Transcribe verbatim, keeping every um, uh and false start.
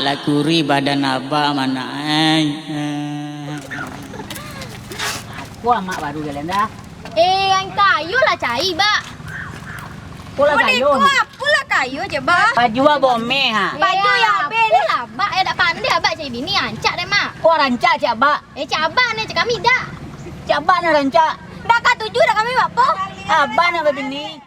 Takuri badan abak mana ai. Ko amak baru jalan dah. Eh, ang kayo lah cari, Bak. Ko lah kayo. Model ko apo lah kayo je, Bak? Baju abak omeh, ha. Baju yo abih lah, Bak. Eh, dak pandai abak cari bini, rancak deh, Mak. Ko rancak cak abak? Eh, cak abak ni, cak kami dak. Cak abak ni rancak. Dak katuju dak kami, Bak, po. Abak nak babini.